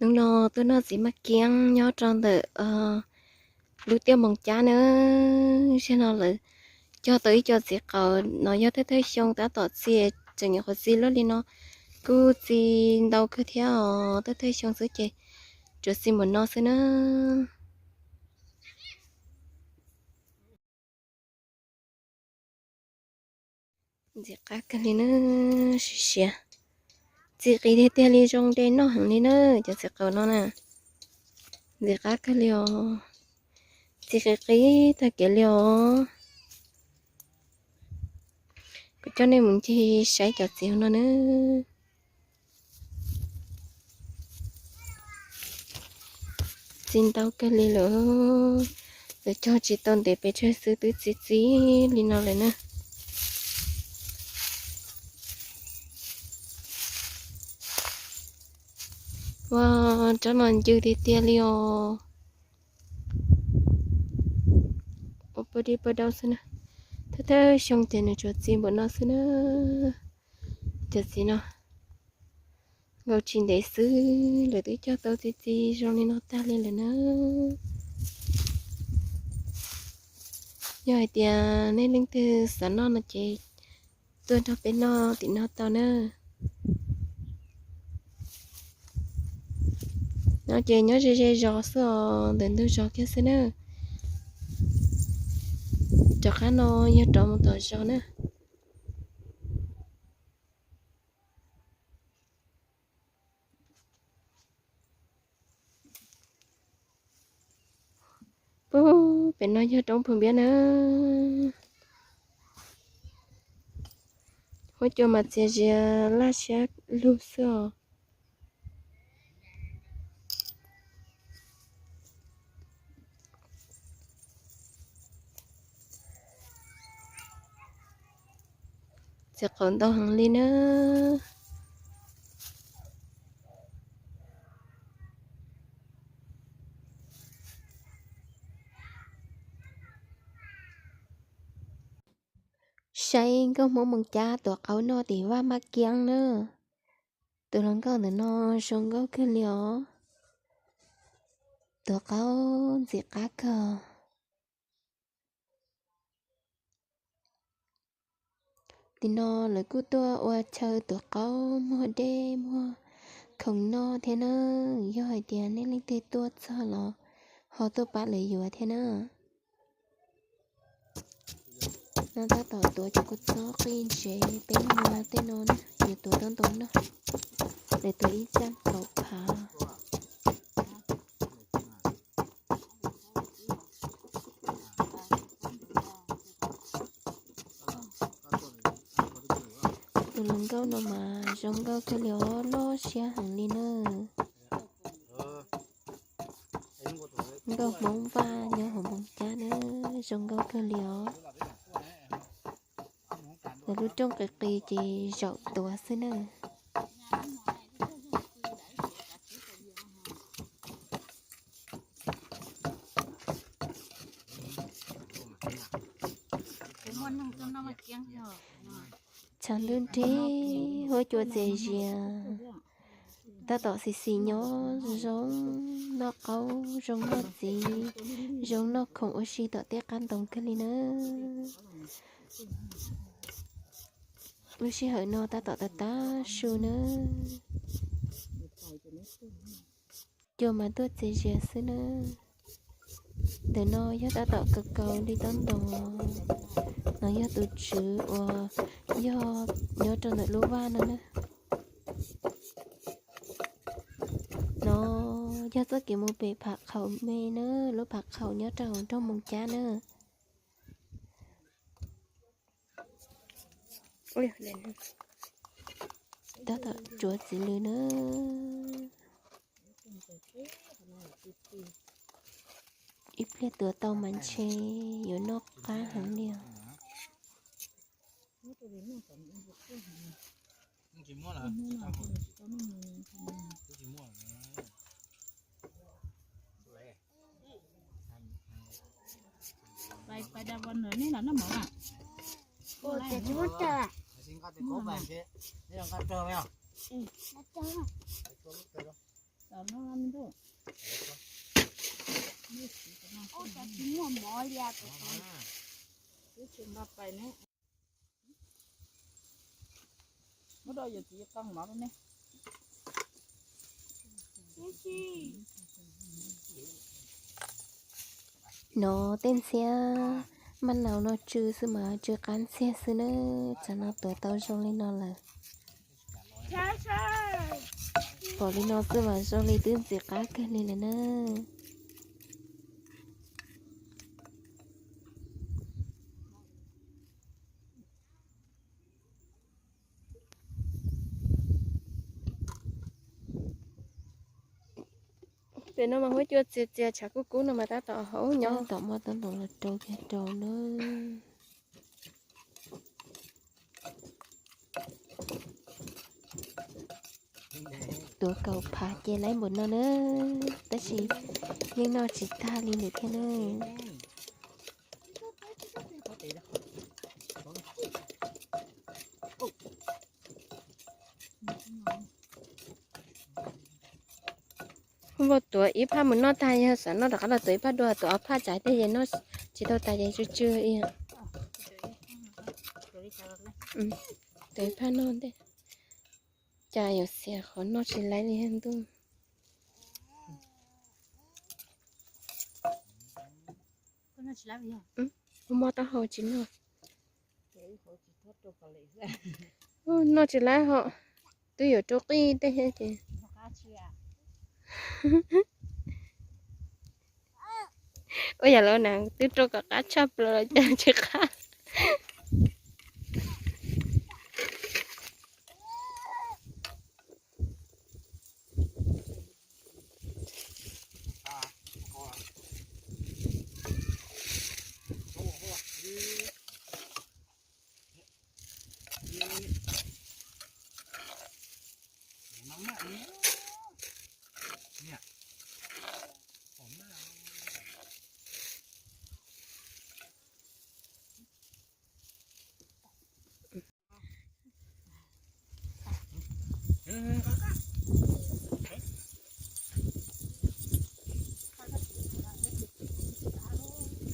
Hnub no tuaj noj txiv maj kiab nyob rau ntawm lub tiaj Moos Cab na. Zaum no lawv cog tau ib co txiv qaub no yog thawj thawj xyoo tab tom txi, tseem nyuam qhuav txi luaj li no, kuj txi ntau kawg thiab os. Thawj thawj xyoo xwb ces tsuas txi npaum no xwb na. Ntxim qab kawg li na, siav siav. Txi qis tiag tiag li, zoo de noj heev li na, cov txiv qaub no na. Ntxim qab kawg li os, txi qis qis tag kev li os. Kuv coj nej mus ncig saib cov txiv no na. Txi ntau kawg li lawm, lawv cog tsis tau ntev pes tsawg xwb twb txi txi li no lawm na. Ua, tsob no ncw tiag tiag li os. Ua pawg dib pawg daub xwb na. Thawj thawj xyoo ces nws tsuas txi npaum no xwb na. Cov txiv no nkaus tsis ntev xwb lawv twb cog tau txi txi zoo li no tag li lawm na. Yog hais tias nej leej twg xav noj no ces tuaj nrog peb noj tim no tau na. No ces nyob ze ze zos xwb os, ntawm ntug zos kiag xwb na. Cov qab no yog rov mus tom zos na. Pub, pem no yog roob Phu Npiab na. Huab cua mas txias zias laj siab lug xwb os. Txiv qaub ntau heev li na. Saib nkauj Hmoob Moos Cab tuav qaub noj tim vaj maj kiab na. Tus hluas nkauj ntawm no zoo nkauj kawg li os. Tuav qaub ntxim qab kawg. Tim no lawv kuj tuaj ua chaw tuav qaub muag dej muag khoom noj thiab na. Yog hais tias nej leej twg tuaj txog los ho tuaj pab lawv yuav thiab na. No tab tom tuav cov kua txob qij ntsev peb mus tej no na, yuav tuav tau ntau no. Lawv tuav ib txaj kaum phav. Tus hluas nkauj no mas zoo nkauj kawg li os, loj siab heev li na. Nkauj Hmoob Vaj nyob hauv Moos Cab na, zoo nkauj kawg li os. Lawv lub rooj qis qis ces zaum tuav xwb na. Tshav ntuj nrig, huab cua txias zias, tab tom xis xis nyob zoo noj qaub, zoo noj txiv, zoo noj khoom ua si tom tej qab ntoo kawg li na. Lub sij hawm no tab tom tav tab su na. Cua mas tuaj txias zias xwb na. Ntawm no yog tab tom kaus kaus li taub ntoo. No yog tus tswv uas yog nyob rau ntawm lub vaj no na. No yog txoj kev mus pem Phav Qhaum me na, lub Phav Qhaum nyob rau hauv nroog Moos Cab na. Tab tom tsuav txiv lws na. Ib pliag tuav tau mas ntshe yuav noj qab heev li os. No tej ntxhiab maj naus no tsw xwb mas tsw qab ntxiag xwb na. Tsam no tuav tau zoo li no lawm. Pom li no xwb mas zoo li twb ntxim qab kawg li lawm na. Pem no mas huab cua txias txias tshav kub kub no mas tab tom hauv nyob tom muaj tub ntoo los rau kiag rau na. Tuav kaum phav ces lawv npaum no na, tab sis yeej noj tsis tag li lawm thiab na. Hu npau tuav ib phaj mus noj tag, yog xav noj rov qab los tuav ib phaj dua, tuav ob phaj tsam tej ces noj tsis tau tas ces tsw tsw. Tuav ib phaj noj ntej, cas yuav xiam qhov noj tsis laib li ntuj. Hu mob taub hau tsis noj. Noj tsis laib ho, twb yuav rau qij tej thiab ces. Ua yam li na twb rau kom qab tshaj plaws los cas tsis qab.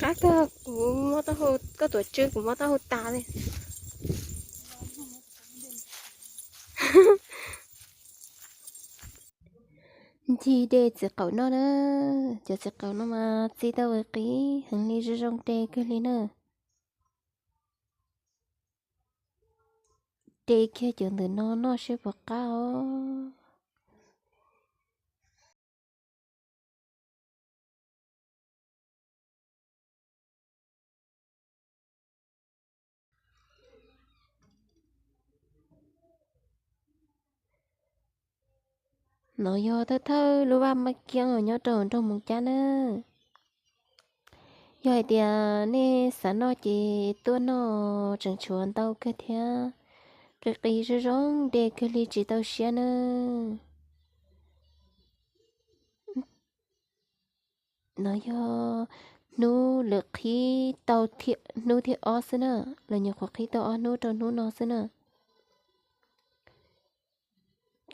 Qab kawg, kuv mob taub hau, koj tuav tsw kuv mob taub hau tas li. Ncig de txiv qaum noj na, cov txiv qaum no mas txi tau ua qis heev li, zoo zoo de kawg li na. De kiag cov ntawm no noj seb puas qab os. No yog thawj thawj lub vaj maj kiab uas nyob rau nroog Moos Cab na. Yog hais tias nej xav noj ces tuaj noj, tseem tshuav ntau kawg thiab. Qis qis zoo zoo de kawg li tsis tau siab na. No yog hnub lawv qhib tau hnub thib ob xwb na, lawv nyuam qhuav qhib tau ob hnub rau hnub no xwb na.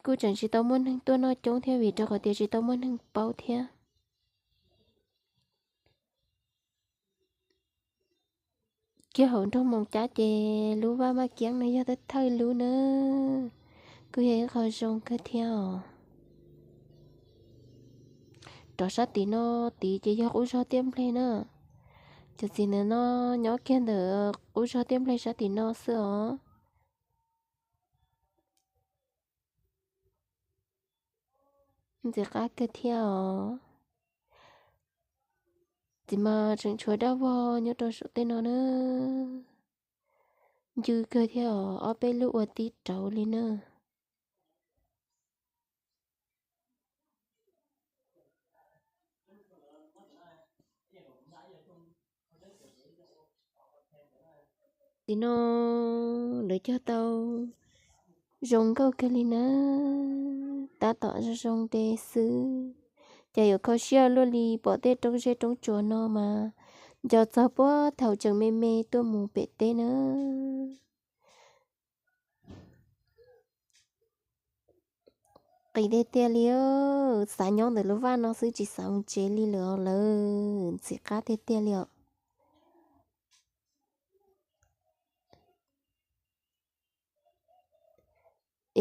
Kuj tseem tsis tau muaj neeg tuaj noj coob thiab vim rau qhov tias tsis tau muaj neeg paub thiab. Kiag hauv nroog Moos Cab ces lub vaj maj kiab no yog thawj thawj lub na, kuj yog ib qho zoo kawg thiab os. Rov sab tim no tid ces yog qub zog Tiaj Npleg na. Cov txiv ntawm no nyob kiag ntawm qub zog Tiaj Npleg sab tim no xwb os. Ntxim qab kawg thiab os. Txiv mas tseem tshuav dab vog nyob rau saum tej no na. Ncw kawg thiab os, ob peb lub ua tib rauv li na. Tim no lawv cog tau zoo nkauj kawg li na, tab tom zoo zoo de xwb. Ces yuav kho siab luaj li pom tej roob zeb roob tsuas no mas nco txog puag thaum tseem me me tuaj mus pem teb na. Qis tiag tiag li, xav nyob ntawm lub vaj no xwb tsis xav mus tsev li lawm os, lawv ntxim qab tiag tiag li os.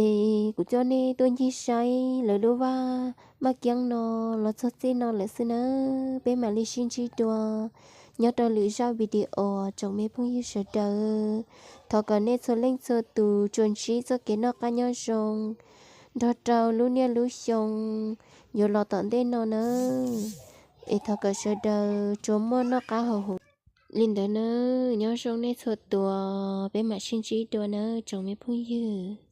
Es kuv coj nej tuaj ncig saib lawv lub vaj Maj Kiab no los txog txij no lawm xwb nawb. Peb mam li sib ntsib dua nyob rau lwm zaj video, tsoom me phooj ywg sawv daws. Thov kom nej txhua leej txhua tus tsuas ntsib txoj kev noj qab nyob zoo nrog rau lub niaj lub xyoo yuav los tom ntej no nawb. Es thov kom sawv daws tsuas muaj noj qab haus huv li ntawd nawb. Nyob zoo nej txhua tus, peb mam sib ntsib dua nawb tsoom me phooj ywg.